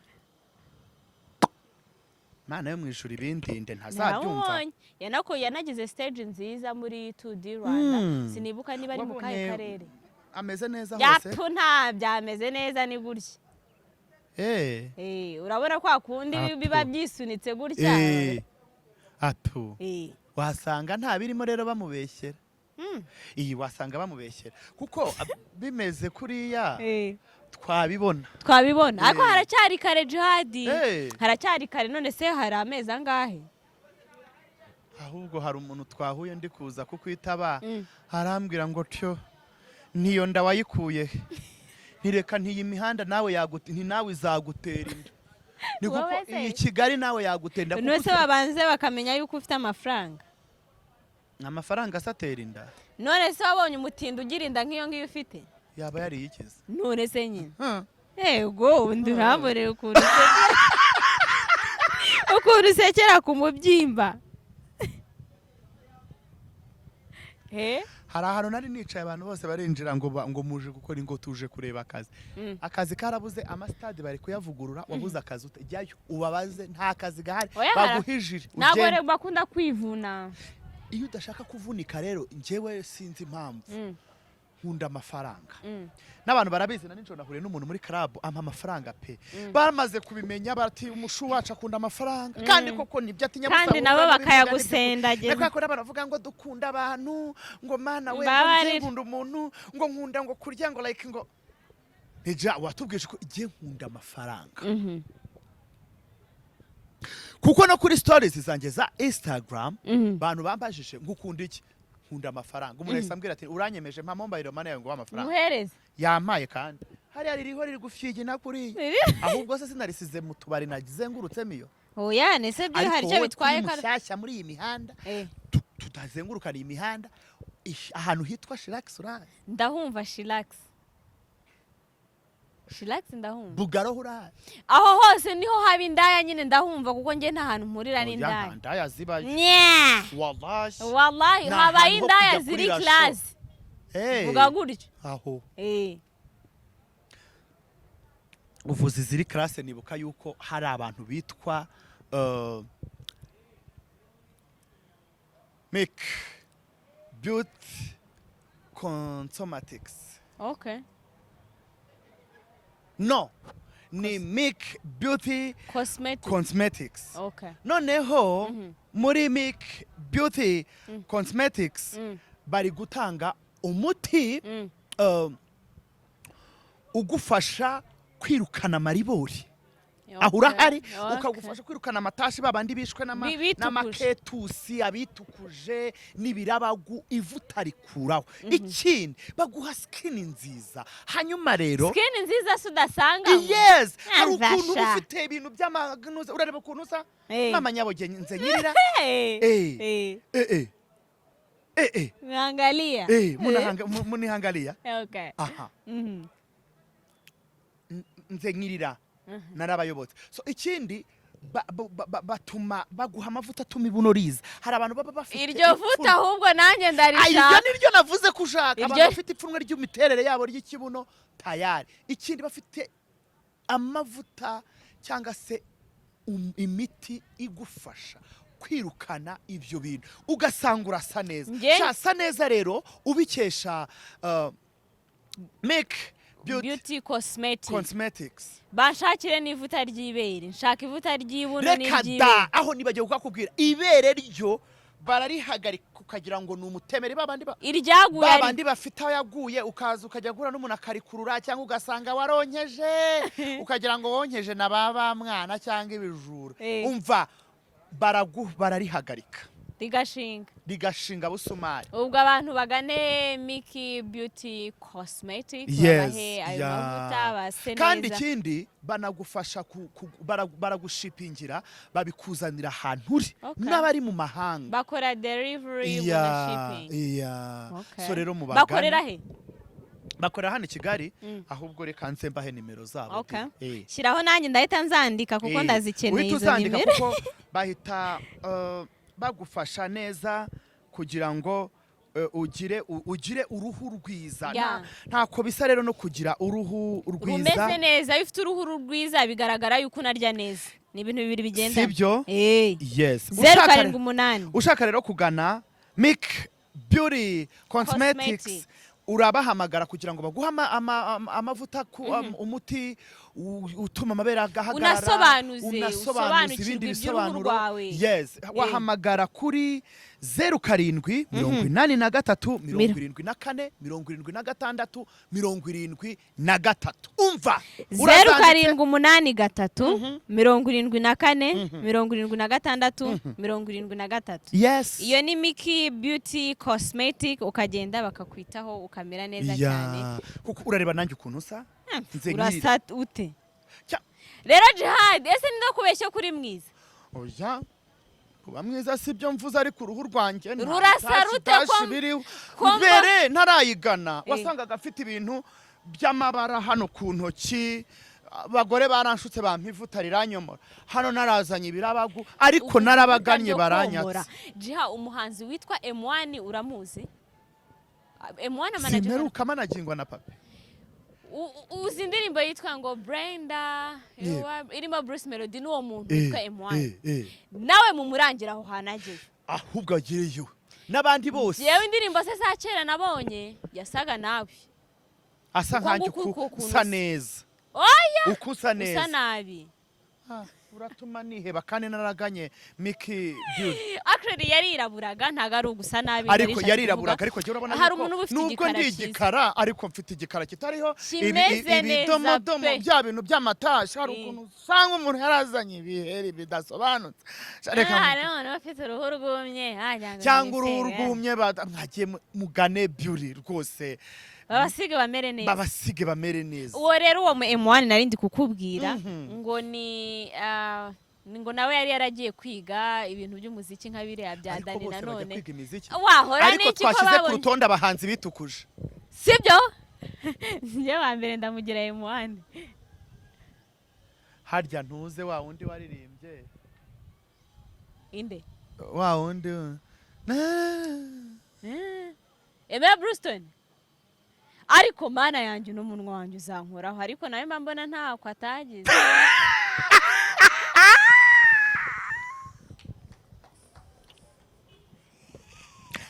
Imana yo mu ijuru ibindinde ntazabyumva. Naramubonye. Yanagize stage nziza muri 2D Rwanda. Sinibuka niba ari mu kahe Wabonye karere. Ameze neza hose. Yapu, nta byameze neza, ni gutya. Urabona kwa kundi Apu. biba byisunitse gutya. Atu wasanga nta birimo rero, bamubeshyera. Iyi wasanga bamubeshyera kuko bimeze kuriya twabibona. Twabibona, ariko haracyari kare, Jihadi. Haracyari kare. None se hari amezi angahe? Ahubwo hari umuntu twahuye ndi kuza kukwitaba, arambwira ngo tyo ntiyo nda wayikuye he? Ntireka, ntiyi mihanda nawe yagute, nti nawe izagutera inda, ni kuko Wowe se? iyi Kigali nawe yagutera inda kuko None se babanze bakamenya yuko ufite amafaranga. Amafaranga se atera inda? None se wabonye umutindi ugira inda nk'iyo ngiyo ufite? Yaba yariyikize. None se nyine. Yego, undi urambonera ukuntu usekera ku mubyimba. Hari ahantu nari nicaye, abantu bose barinjira ngo ngo muje gukora, ngo tuje kureba akazi. Akazi karabuze, amasitade bari kuyavugurura. Wabuze akazi ute? Jyayo ubabaze, nta kazi gahari. Oya, baguhijire ntabwo ugende. rero bakunda kwivuna. Iyo udashaka kuvunika rero, njyewe sinzi impamvu nkunda amafaranga. N'abantu barabizi. Na nijoro nahuriye n'umuntu muri club ampa amafaranga pe. Bamaze kubimenya, bati umushu wacu akunda amafaranga, kandi koko nibyo atinya. Kandi nabo bakayagusendagiza. Kubera ko n'abantu bavuga ngo dukunda abantu, ngo mana we, ngo Mbabarira. njye nkunda umuntu, ngo nkunda ngo kurya, ngo like, ngo Nija watubwije ko igiye nkunda amafaranga, kuko no kuri stories zanjye za Instagram bantu bambajije ngo ukunda iki, nkunda amafaranga. Umuntu wese ambwira ati uranyemeje, mpa mobile money yawe ngo amafaranga. Muhereze. Yampaye, kandi hariya ririho riri gufyigina kuriya. Ahubwo se sinarisize mu tubari nazengurutsemo iyo? Oya, nese byo hari icyo Wowe bitwaye? kuri mushyashya muri iyi mihanda, tutazengurukana iyi mihanda, ahantu hitwa Shirax urahazi? Ndahumva Shirax, Shirax ndahumva. Bugaro urahazi? Aho hose niho haba indaya nyine, ndahumva kuko njye nta hantu mpurira Oya, n'indaya. nta ndaya zibayo. Nya! Wallahi. Wallahi Ni habayo ahantu ho indaya kujya ziri kurira show. class. Hey. Vuga gutyo. Aho uvuzi ziri classe, nibuka yuko hari abantu bitwa Make Beauty Cosmetics. No, ni Make Beauty Cosmetic. Cosmetics. Noneho muri Make Beauty Cosmetics bari gutanga umuti ugufasha kwirukana amaribori. Aho urahari? Ukagufasha kwirukana amatashi, babandi bishwe Bitukuje. n'amaketusi, abitukuje n'ibirabagu, ivuta rikuraho. Ikindi baguha skin nziza. Hanyuma rero Skin nziza se udasanga? Yes, hari ukuntu uba Nzasha. ufite ibintu by'amanuza, urareba ukuntu usa. Mama nyabugeni nze nyirira. Mwangalia. Munihangalia. Aha. Nze nyirira narabayobotse. So ikindi batuma baguha amavuta atuma ibuno riza. Hari abantu baba bafite Iryo vuta ipfunwe. ahubwo nanjye Ah, iryo ndarishaka. niryo navuze ko ushaka. Abantu bafite ipfunwe ry'imiterere yabo ry'ikibuno, tayari. Ikindi bafite amavuta cyangwa se imiti igufasha kwirukana ibyo bintu, ugasanga urasa neza. Shasa neza rero ubikesha Make Beauty Beauty Cosmetic. Cosmetics. Banshakire n'ivuta ry'ibere, nshaka ivuta ry'ibuno Reka n'iry'ibere. da, aho nibagiwe kukakubwira, ibere ryo bararihagarika ukagira ngo ni umutemeri, babandi Iryaguye babandi bafite aho yaguye, ukaza ukajya guhura n'umuntu akarikurura, cyangwa ugasanga waronkeje ukagira ngo wonkeje na ba mwana cyangwa ibijura. Umva, bararihagarika rigashinga. Rigashinga busumari. Ubwo abantu bagane Miki Beauty Cosmetic, babahe ayo mavuta base Kandi neza. ikindi banagufasha baragushipingira, babikuzanira ahantu uri n'abari mu mahanga. Bakora delivery na shipping. So rero mubagane. Bakorera he? Bakorera hano i Kigali. Ahubwo reka nze mbahe nimero zabo. Shyiraho nanjye ndahita nzandika kuko ndazikeneye Uhita izo uzandika nimero. kuko bahita bagufasha neza kugira ngo ugire uruhu rwiza. Ntako bisa rero no kugira uruhu rwiza. Rumeze neza. Iyo ufite uruhu rwiza bigaragara yuko unarya neza. Ni ibintu bibiri bigendana. Sibyo? Eh. Yes. Zeru karindwi umunani. Ushaka rero kugana Mick Beauty Cosmetics, Cosmetics. urabahamagara kugira ngo baguhe amavuta umuti utuma amabere agahagarara. Unasobanuze, unasobanuze usobanukirwe ibindi iby'uruhu bisobanuro. rwawe. Yes, wahamagara kuri 0783 74 76 73. Umva, Zeru urazanditse? 783 74 76 73. Yes. Iyo ni Miki Beauty Cosmetic, ukagenda bakakwitaho ukamera neza cyane. Ya, kuko urareba nanjye ukuntu usa, nze Urasa ute? Rero Jihad, ese ni kubeshya kuri mwiza? Oya, kuba mwiza si byo mvuze, ariko uruhu rwanjye nta Rurasa tashi rute tashi ko biriho. ko Mbere ntarayigana, wasangaga afite ibintu by'amabara hano ku ntoki. Abagore baranshutse, bampa ivuta riranyomora, hano narazanye ibirabagu, ariko Uvuze narabaganye ivuta ryo baranyatse. komora. Jiha, umuhanzi witwa M1 uramuzi? M1 manager. Simperuka managingwa na papi. Uzi indirimbo yitwa ngo Brenda, Yego. irimo Bruce Melody n'uwo muntu witwa M1? Eh. Nawe mumurangira aho hantu ageze. Ahubwo agireyo n'abandi bose. Yewe, indirimbo ze za kera nabonye yasaga nawe. Asa Uko nkanjye. nguko Uku uko ukuntu usa usa. neza. Oya, uko usa usa neza. nabi. Ah, uratuma niheba kandi naraganye Mickey Beauty. Actually yariraburaga, ntabwo ari ugusa nabi. Ariko Nari nshatse yariraburaga kuvuga. ariko jya urabona Hari yuko umuntu uba ufite nubwo igikara ndi cyiza. igikara, ariko mfite igikara kitariho Kimeze neza ibidomodomo pe. bya bintu by'amatashi. Hari Eh. ukuntu usanga umuntu yarazanye ibiheri bidasobanutse. Reka Ah, hari umuntu ufite uruhu rwumye wagira ngo cyangwa ni uruhu ibisebe. rwumye, mwagiye mugane Beauty rwose. Babasige bamere neza. Babasige bamere neza. Uwo rero, uwo mu M1 nari ndi kukubwira ngo ni ngo nawe yari yaragiye kwiga ibintu by'umuziki nka biriya bya Ariko Dani bose bajya nanone. kwiga imiziki. Wahora Ariko n'iki ko twashyize ku babonye rutonde abahanzi bitukuje. Sibyo, njye wa mbere ndamugira M1. Harya ntuze wa wundi waririmbye? Inde? Wa wundi Emera Brewston. Ariko mana yanjye, n'umunwa wanjye uzankoraho, ariko nawe mba mbona ntako atagize.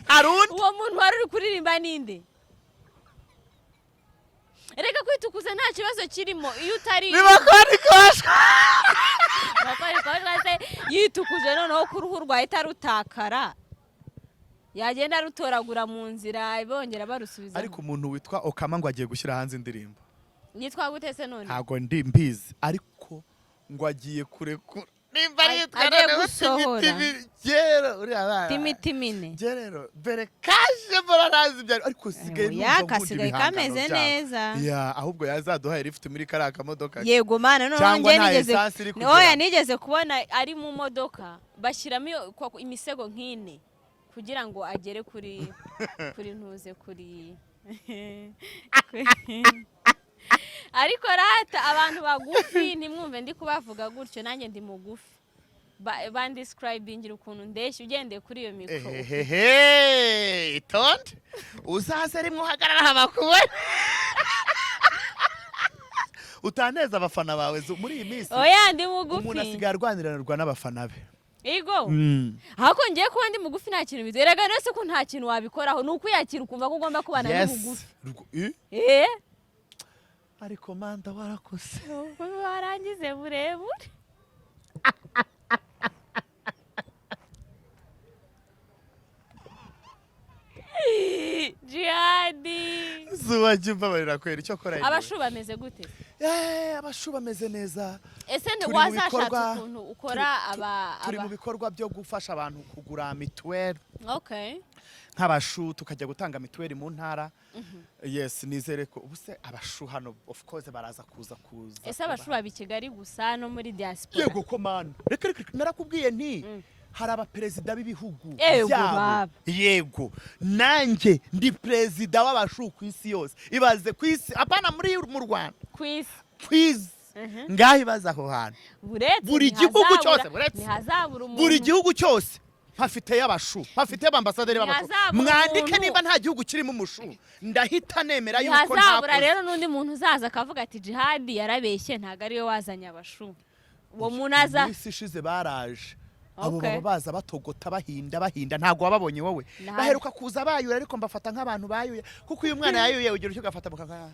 Hari undi. Uwo muntu wari uri kuririmba ninde? Reka, kwitukuza nta kibazo kirimo iyo utari Bibakorikoshwa. Bakora se yitukuje, noneho ko uruhu rwahita rutakara, yagenda rutoragura mu nzira bongera barusubiza. Ariko umuntu witwa Okama ngo agiye gushyira hanze indirimbo. Yitwa gute se none? Ntabwo ndi mbizi, ariko ngo agiye kurekura nimba Agiye yitwa noneho gusohora. Timitimi gero uriya bana. Timitimine. Gerero mbere kaje mbona ntazi ibyo ariko sigaye Oya, numva nkunda kasigaye ibihangano kameze byabo. neza. Ya, ahubwo yazaduhaye lift muri kariya kamodoka. Yego mana, noneho Cyangwa njye nta nigeze essence iri kugera. Oya, nigeze kubona ari mu modoka, bashyiramo imisego nk'ine kugira ngo agere kuri ntuze kuri ariko rata abantu bagufi ntimwumve ndi kubavuga gutyo, nanjye ndi mugufi. Bandescribingira ukuntu ndeshya ugendeye kuri iyo mikoro. Ehehe, itonde, uzaze rimwe uhagarara aha bakubone, utaneza abafana bawe muri iyi minsi. Oya, ndi Umuntu mugufi. asigaye arwaniranirwa n'abafana be. Ego. Ahako ngiye kuba ndi mugufi nta kintu bitwaye. Erega rero ko nta kintu wabikoraho, ni ukwiyakira ukumva ko ugomba kubana n'ubugufi. Yes. Eh. Ariko manda warakose. Ubwo warangize burebure. Jihadi. Zuba jya umbabarira kwera icyo kora. Abashu bameze gute? Abashu bameze neza. Ese Turi mu wazashatse ukuntu ukora aba Turi mu aba bikorwa byo gufasha abantu kugura mituweli. Okay. Nk'abashu tukajya gutanga mituweli mu ntara. Yes, nizere ko ubu se abashu hano of course baraza kuza Ese abashu baba i Kigali gusa no muri diaspora? Yego ko mana, reka reka reka, narakubwiye nti hari abaperezida b'ibihugu Yego, byabo. baba. Yego, nanjye ndi perezida w'abashu ku isi yose. Ibaze, ku isi, apana muri mu Rwanda. Ku isi. Ku isi. Ngaho ibaze aho hantu. Buretse Buri gihugu cyose, buretse. Ntihazabura umuntu. Buri gihugu cyose mpafite y'abashu, mpafite y'abambasaderi b'abashu. Ntihazabura Mwandike. umuntu. Nimba nta gihugu kirimo umushu, ndahita nemera yuko Ntihazabura ntakoze. rero n'undi muntu uzaza akavuga ati Jihadi yarabeshye, ntabwo ariwe wazanye abashu. Uwo muntu aza Iminsi ishize baraje abo. Baba baza batogota, bahinda bahinda. Ntabwo wababonye wowe? Baheruka kuza bayura, ariko mbafata nk'abantu bayuye, kuko iyo umwana yayuye ugira icyo ugafata mu kanwa.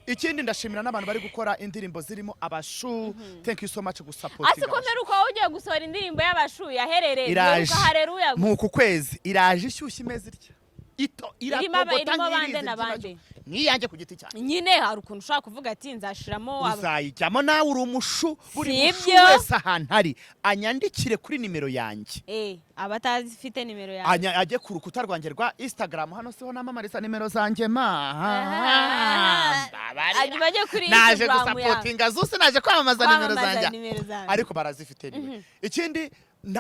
Ikindi, ndashimira n'abantu bari gukora indirimbo zirimo abashu. Thank you so much Asi gusupportinga. ko mperuka wowe ugiye gusohora indirimbo y'abashu yaherereye Iraje. Mperuka hareruya. Mu ku kwezi iraje ishyushye, imeze itya, ito Irimo iratogota irimo bande nk'irizi na bande? Nk'iyanjye ku giti cyanjye. Nyine hari ukuntu ushobora kuvuga ati nzashiramo Uzayijyamo nawe, uri umushu. Buri Si mushu ibyo? wese ahantu ari anyandikire kuri nimero yanjye. Abatazifite nimero yawe. Ajye ku rukuta rwanjye rwa Instagram. Hano siho namamariza nimero zanjye ma. Ajye bajye kuri Naje Instagram yawe. gusupportinga zose, naje kwamamaza nimero Kwamamaza zanjye. nimero zawe. Ariko barazifite niwe. Ikindi,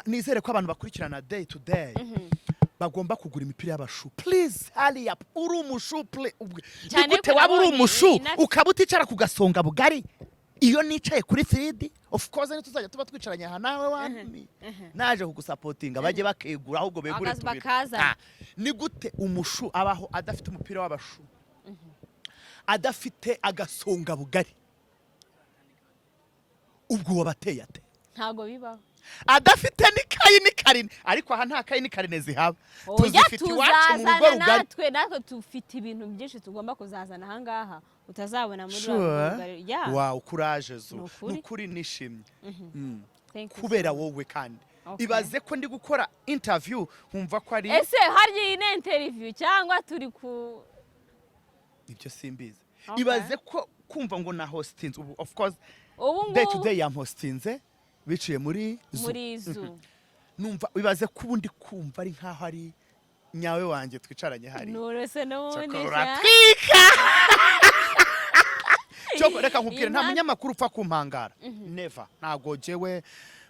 nizere ko abantu bakurikirana day to day bagomba kugura imipira y'abashu. Please hurry up, uri umushu, please. Cyane Ni gute ko waba uri nabonye umushu ukaba uticara ku gasonga bugari? Iyo nicaye kuri 3D, of course ntituzajya tuba twicaranye aha nawe wami naje kugusupportinga, bajye bakegura ahubwo begure tubiri. Bakazana. Ah, ni gute umushu abaho adafite umupira w'abashu, adafite agasonga bugari? Ubwo wabateye ate? Ntabwo bibaho. Adafite n'ikayi n'ikarine. Ariko aha nta kayi n'ikarine zihaba. Oya. Tuzifite iwacu mu rugo Tuzazana. rugari. Natwe dufite ibintu byinshi tugomba kuzazana ahangaha utazabona muri Sure. wa rugari. Yeah. Wow, courage zo. Ni ukuri. Ni ukuri nishimye. Thank you Kubera so much. wowe kandi. Okay. Ibaze ko ndi gukora interview nkumva ko ari Ese harya iyi ni interview cyangwa turi ku Ibyo simbizi. Okay. Ibaze ko kumva ngo na hostinze ubu, of course, Ubu day to ngubu day yamhostinze biciye muri Zoom. Muri Zoom. Numva, ibaze ko ubu ndi kumva ari nkaho ari nyawe wanjye twicaranye hari. Nurese n'ubundi Cyokora sha. uratwika. Cyoko, reka nkubwire, nta munyamakuru upfa kumpangara, never. Ntabwo jewe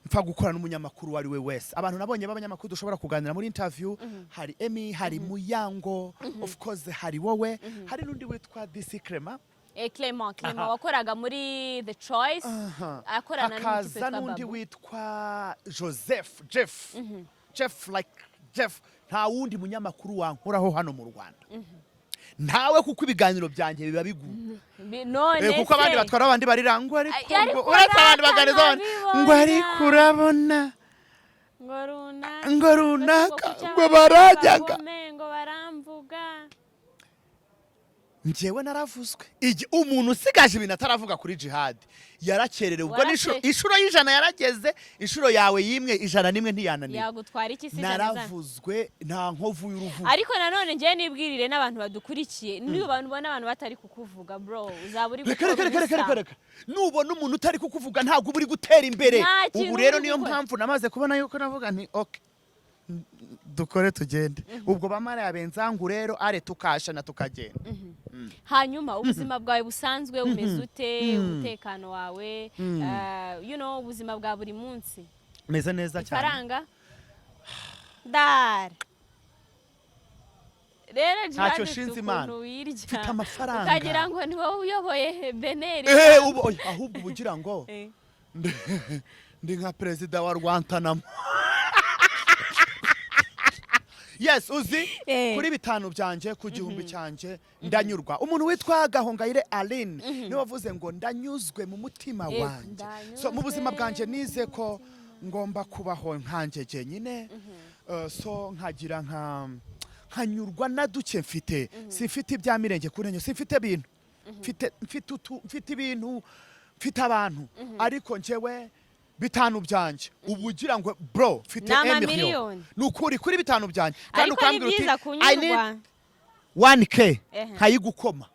mpfa gukora n'umunyamakuru uwo ari we wese. Abantu nabonye b'abanyamakuru dushobora kuganira muri interview, hari Emi, hari Muyango, of course hari wowe, hari n'undi witwa DC Clement. Clement wakoraga muri The Choice, akorana n'umukipe Hakaza witwa n'undi Babu. witwa Joseph, Jeff, Jeff, like Jeff. Nta wundi munyamakuru wankoraho hano mu Rwanda, ntawe, kuko ibiganiro byanjye biba biguye. None Kuko abandi se batwara abandi barira ngo ariko Ay, ariko ngo uretse abandi baganiriza abandi ntabibona. ngo ariko urabona ngo runaka ngo runaka kuki ngo abantu barajyaga bagome, ngo baramvuga. Njyewe naravuzwe. Umuntu usigaje ibintu ataravuga kuri Jihad yarakererewe. Ubwo inshuro y'ijana yarageze, inshuro yawe y'imwe, 101 ntiyananira. Yagutwara iki se 100 zana? Naravuzwe, nta nkovu y'uruvugo. Ariko nanone njyewe nibwirire n'abantu badukurikiye, niba abantu ubona abantu batari kukuvuga, bro, uzaba uri Reka, gukora reka, reka, reka, ubusa. reka, reka. Nubona umuntu utari kukuvuga, ntabwo uba uri gutera imbere. Nta kintu Ubu rero uri niyo gukora. mpamvu namaze kubona yuko navuga nti okay, dukore tugende. Ubwo bamara yabenzangu rero are tukashana tukagenda. Hanyuma ubuzima bwawe busanzwe umeze ute? Umutekano wawe, ubuzima bwa buri munsi? Meze neza cyane. Ifaranga dare rero Ntacyo Jihad, ufite nshinze Imana. ukuntu wirya Mfite amafaranga. ukagira ngo ni wowe uyoboye beneri. Ubu oya, ahubwo uba ugira ngo ndi nka perezida wa Rwantanamo. Yes, uzi, kuri 5 byanjye, ku 1000 cyanjye ndanyurwa. Umuntu witwa Gahongayire Aline niwe wavuze ngo ndanyuzwe mu mutima wanjye. So mu buzima Ndanyuzwe bwanjye nize ko ngomba kubaho nkanjye jyenyine. So nkagira nka nkanyurwa na duke mfite. Simfite ibya mirenge kuri njye, simfite ibintu, mfite ibintu, mfite abantu, ariko njyewe 5 byanjye ubu ugira ngo bro mfite Ni emiliyoni. amamiliyoni. Ni ukuri, kuri 5 byanjye kandi Ariko ni ukambwira uti byiza I need kunyurwa. 1K, nkayigukoma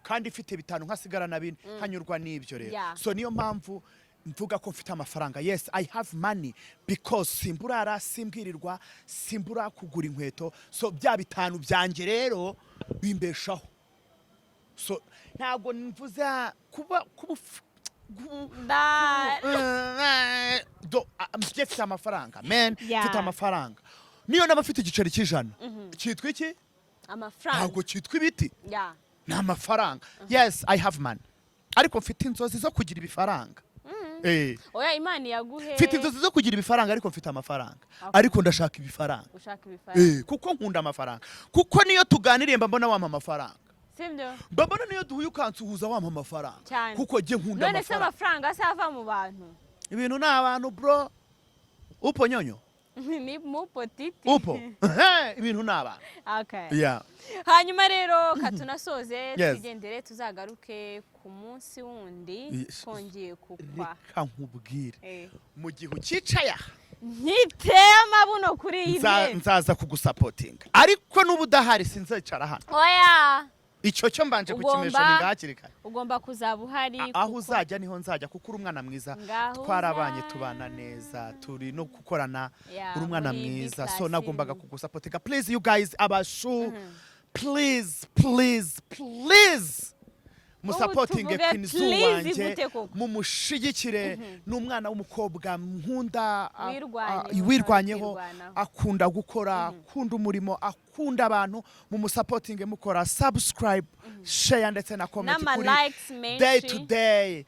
kandi mfite 5, nkasigara na 4, nkanyurwa n'ibyo rero. So niyo mpamvu mvuga ko mfite amafaranga. Yes, I have money because simburara, simbwirirwa, simbura kugura inkweto. So bya 5 byanjye rero bimbeshaho. So ntabwo mvuze kuba Do njye mfite amafaranga, man. Mfite amafaranga. Niyo naba mfite igiceri cy'ijana, cyitwa iki? Amafaranga. Ntabwo cyitwa ibiti. Ni amafaranga. Yes, I have money, ariko mfite inzozi zo kugira ibifaranga. Oya, Imana yaguhe. Mfite inzozi zo kugira ibifaranga, ariko mfite amafaranga. Ariko ndashaka ibifaranga. Ushaka ibifaranga. Kuko nkunda amafaranga, kuko niyo tuganiriye mba mbona wampa amafaranga. Sibyo? Mbabona niyo duhuye ukansuhuza wampa amafaranga. Cyane. Kuko jye nkunda None se amafaranga. amafaranga se ava mu bantu? Ibintu ni abantu, bro. Upo nyonyo? Ni mu potiti. Upo. Ibintu ni abantu. Okay. Yeah. Hanyuma rero katunasoze, twigendere, tuzagaruke ku munsi wundi twongeye kukwa. Reka nkubwire, mu gihe ucyicaye aha, Ntiteye amabuno kuri iyi ntebe. nzaza kugusupportinga, ariko n'ubu udahari sinzicara hano. Oya. Icyo cyo mbanje kukimentioninga hakiri kare. Ugomba kuzaba uhari. Aho uzajya niho nzajya, kuko uri umwana mwiza. Ngaho Twarabanye, tubana neza, turi no gukorana. Uri umwana muri B mwiza, so class. nagombaga kugusupportinga. Please, you guys, abashu, please, please, please, musupportinge Tuvuge Queen Zu please wanjye, gute koko? Mumushigikire. Ni umwana w'umukobwa nkunda, Wirwanyeho, wirwanyeho, kwirwanaho. akunda gukora, akunda umurimo, akunda abantu. Mumusupportinge mukora subscribe, share ndetse na comment N'ama kuri likes menshi. Day to Day.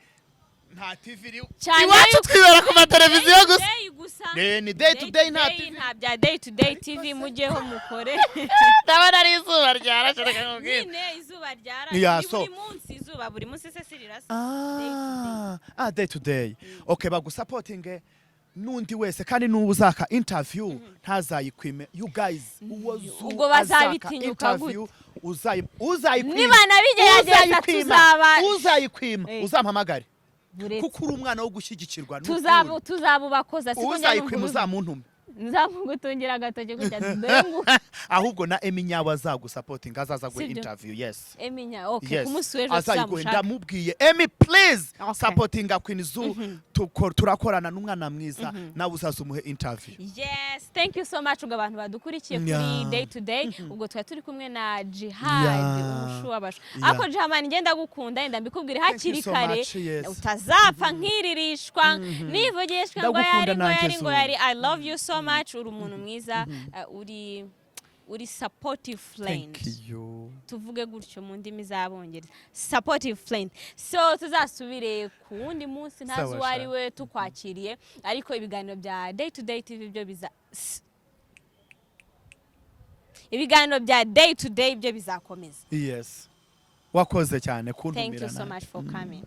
Nta TV iri Cyane. iwacu, twibera ku mateleviziyo gusa. Day gusa. Ni Day to Day, nta TV. Nta bya Day to Day TV, mujyeho mukore. Ndabona ari izuba ryarashe, reka nkubwire. Nyine izuba ryarashe. Yeah, Ni buri munsi izuba, buri munsi se sirirasa? Ah, Day to Day. Okay, bagusupportinge n'undi wese, kandi n'ubu uzaka interview ntazayikwime. You guys, uwo zu Ubwo azaka bazabitinyuka interview, uzayikwima, Nibanabigerageza uzayikwima, uzayikwima, uzampamagare, kuko uri umwana wo gushyigikirwa, ni ukuri. Tuzabubakoza siko njya Uzayikwima numva. uzamuntume. Nzamugutungira agatoki kujya dore ngo Ahubwo na Emi nyawe azagusupportinga, azaza guha Sibyo? interview, yes. Eminya, okay. Yes. Ku munsi w'ejo Azayiguhe. tuzamushaka. Ndamubwiye, Emi, please, supportinga Queen Zu. Turakorana n'umwana mwiza, nawe uzaza umuhe interview. Yes, thank you so much. Ubwo abantu badukurikiye kuri Day to Day, ubwo twari turi kumwe na Jihad, umushu w'abashu. Ariko Jihamani, ngenda gukunda, yenda mbikubwire Thank you hakiri so kare, much, yes. utazapfa nkiririshwa nivugishwa ngo Ndagukunda yari ngo nanjye, yari ngo Zulu. yari. I love you so much. Uri umuntu mwiza, uri supportive friend. Thank you. Tuvuge gutyo mu ndimi z'Abongereza, supportive friend. So tuzasubire ku wundi munsi, ntazi Sawa, uwo ari sha. we tukwakiriye, ariko ibiganiro bya Day to Day TV byo biza ibiganiro bya Day to Day byo bizakomeza. Yes, wakoze cyane Thank you kuntumira so nanjye. much for coming.